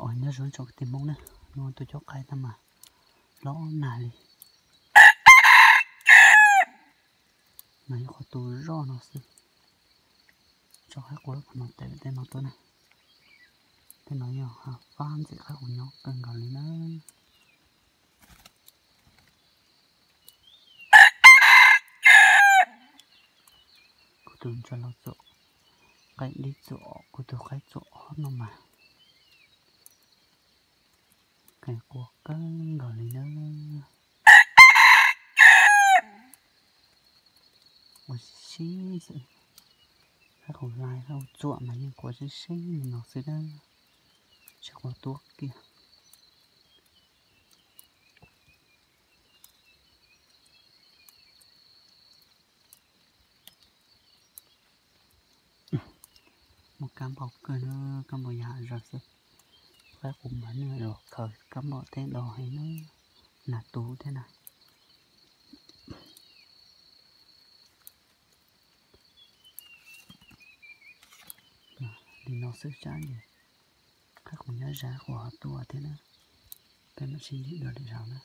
Os, nyob zoo tsoom kwv tij Hmoob na, hnub no tuaj cuab qaib tab mas hlob nag li. Mas yog qhov tu zoj no xwb. Tso qaib qus qhov no tes tej no tuaj na. Tej no yog fab ntxim qaib qus nyob kawg nkaus li na. Kuv tus ntsa los txuam qaib dib txuam, kuv tus qaib txuam ob no mas qees qua kawg nkaus li na. Ua sib sib xwb, qaib qus hlais qaib qus txuam mas yeej qua sib sib li no xwb na, tsis qua tuab kiag. Muaj kab npau kawg na, kab npau yav hav zoov xwb. Qaib qus mas nws los khaws kab npau teb do heev na, nag tu thiab na. Li no xwb sab ces qaib qus nyob zaj qus ho tuaj thiab na. Peb mam sib ntsib dua lwm zaus na.